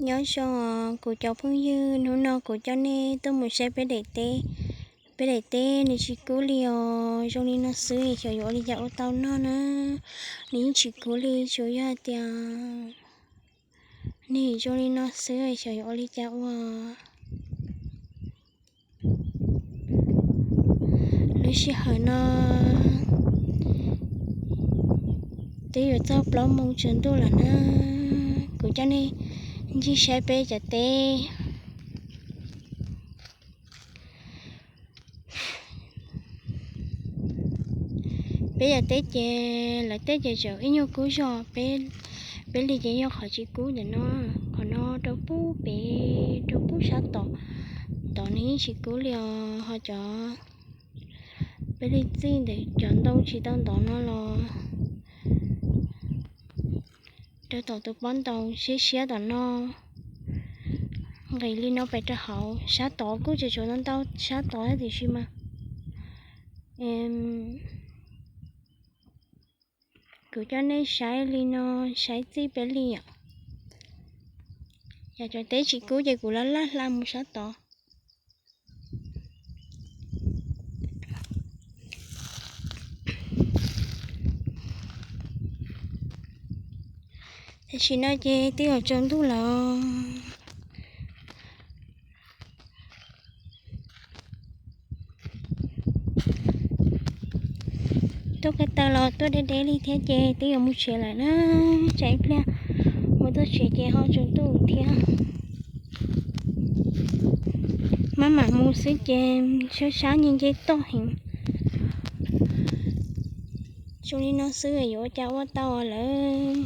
Nyob zoo os kuv cov phooj ywg, hnub no kuv coj nej tuaj mus saib peb daim teb. Peb daim teb nws tsis kub li os, zoo li no xwb xyov yuav ua li cas ua tau noj na. Nws yeej tsis kub li, tsuas yog hais tias nws zoo li no xwb xyov yuav ua li cas ua. Lub sij hawm no twb yuav txog plaub moos tsaus ntuj lawm na. Kuv coj nej ncig saib peb cov teb. Peb cov teb ces lawv tej ces tseem ib nyuag kub zog, peb li ces yog qhov tsis kub ntawm no. Qhov no rau pub pem, rau pub sab tod, tod nws yeej tsis kub li os. Ho cov, peb li txij ntawm cov ntoo tsis tau ntov no los rau tom tus pob ntoo siab siab tom no, nqis li no pem rau hauv. Sab tod kuj tseem tshuav ntau ntau sab tod tiam sis mas kuv coj nej saib li no, saib txij peb li yom. Yog cov teb tsis kub ces kuv laj laj hla mus sab tod. Tam sim no ces twb yuav tsaus ntuj lawm. Tuaj ko taw los tuaj deb deb li thiab ces twb yuav mus tsev lawm na. Tsam ib pliag mus txog tsev ces ho tsaus ntuj thiab. Maj mam mus xwb ces sab sab nce nce toj heev. Zoo li no xwb yuav ua cas ua tau lawm.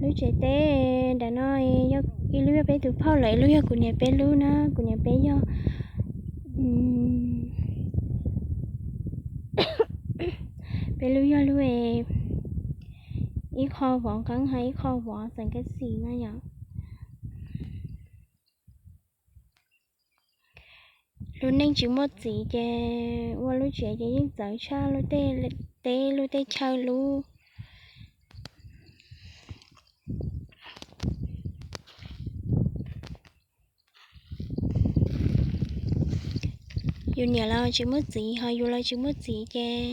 Lub tsev teb nram no yog ib lub yog peb tus phauj lawm, ib lub yog kuv niam peb lub na. Kuv niam peb yog, peb lub yog lub ib qho vov nqeeb ho ib qho vov xeem kab xis no yom. Lub neej tsis muaj txiv ces ua lub tsev ces yeej txawv tshaj lub tej teb lub tej chaw lub. Yus niam los tsis muaj txiv ho yus los tsis muaj txiv ces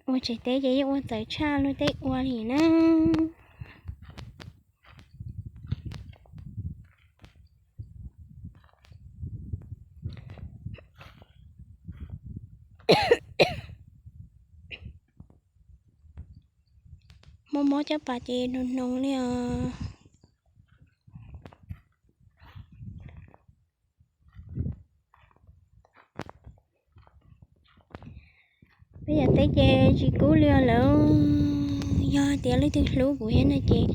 ua tsev teb ces yeej ua txawv tshaj lub tej ua li na. Mob mob caj pas ces hnoos hnoos li os. Peb yam teb ces tsis kub li os lawm. Yog tias leej twg hlub kuv thiab no ces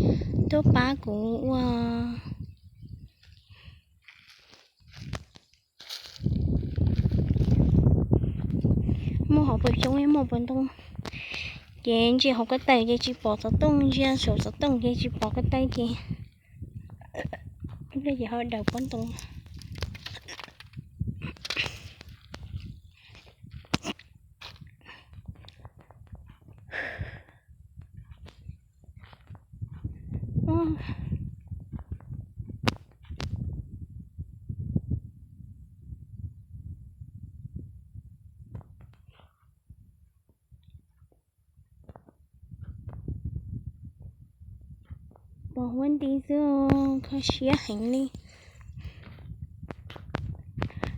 tuaj pab kuv ua. Muaj hauv paus xyoob muaj hauv paus ntoo ces ntsia hauv ko taw ces tsis pom xov tooj, ntsia saum xov tooj ces tsis pom ko taw ces ib pliag ces ho daws pob ntoo. Pos huab nti xwb, kho siab heev li.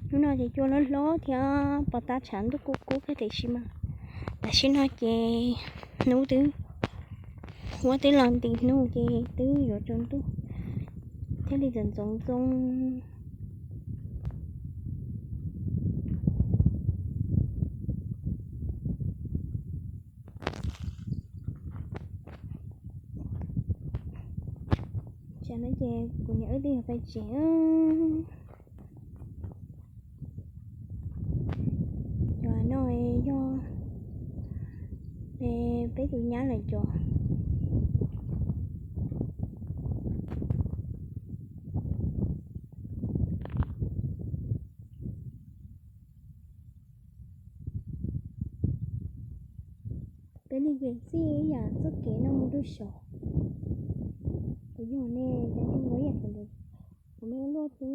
Hnub no ces cua loj hlob thiab pos tab tshav ntuj kub kub kawg tiam sis mas tam sim no ces hnub twb, huab twb los nti hnub ces twb yuav tsaus ntuj thiaj li txawm ntxoov ntxoo. Tsam no ces kuv niam wb twb yuav pais tsev. Cov no yog peb tus nyab lawm cov. Peb li ces txij yam txoj kev no mus rau saud. Kuv yog ne, cov zoo nkaus ib yam li kuv me luaj twb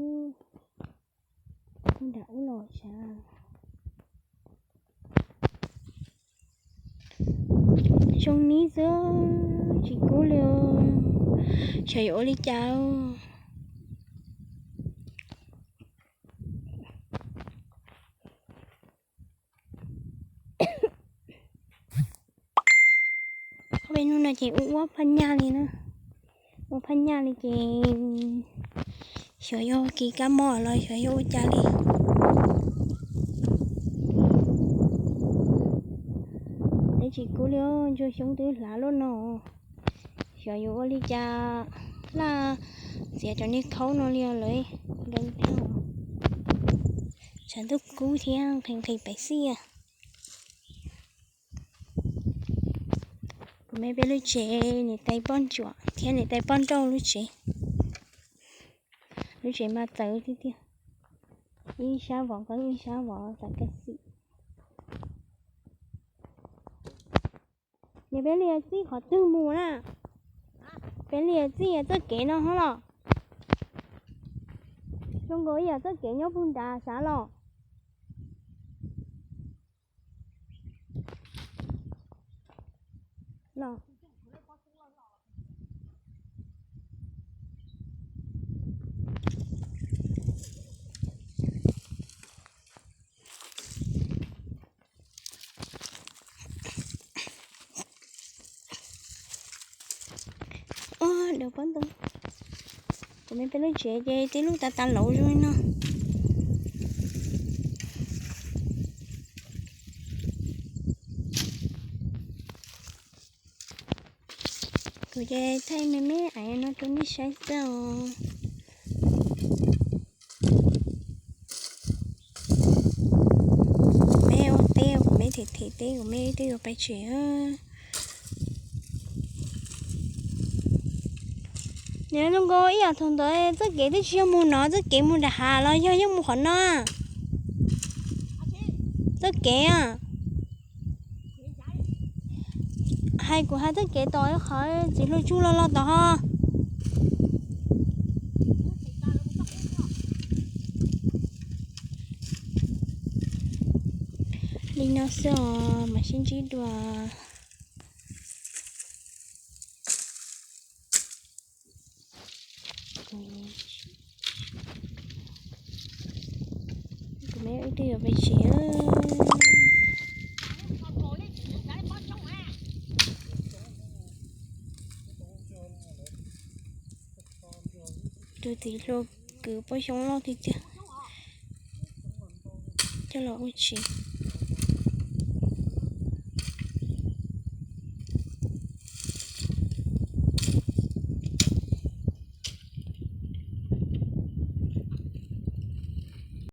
mus nram ub los sav. Zoo nib xwb, tsis kub li. Xyov yuav ua li cas. Ob peb hnub no ces ua ua phaj nyaj li na. Ua phaj nyaj li ces xyov yog kis kab mob los xyov yog ua cas li. Peb tsis kub li, ntsuag xyoob twb hlav luaj no. Xyov yuav ua li cas, laj txiav cov niag khaub no li lawm. Tshav ntuj kub thiab nqhis nqhis pem xij. Kuv me peb lub tsev niam tais poj ntsuam thiab niam tais poj nrauj lub tsev. Lub tsev mas txawv tiag tiag, ib sab vov qeeb ib sab vov txam kaj xim. Niam peb li txij qhov twg mus na? Peb li txij txoj kev no hos los? Zoo nkaus ib yam txoj kev nyob puag nrad sav los? Los. Ua dawm pob ntoo. Kuv me peb lub tsev ces tib lub tas tas laus zoo li no. Kuv ces thaij me me aiv no rau nej saib xwb os. Kuv me ua teb, kuv me them them teb, kuv me twb yuav pais tsev. Nws zoo nkaus ib yam thaum ntawd txoj kev twb tsis yog mus no, txoj kev mus nram hav los yog yeej mus qhov no. Txoj kev hais kuv hais txoj kev tom qhov txiv hluas tsuj los los tod ho. Li no xwb os, mam sib ntsib dua. Kuv me ib tug yuav pais tsev. Tus txiv hluas kwv poj xyoob loj tiag tiag, coj los ua tsev.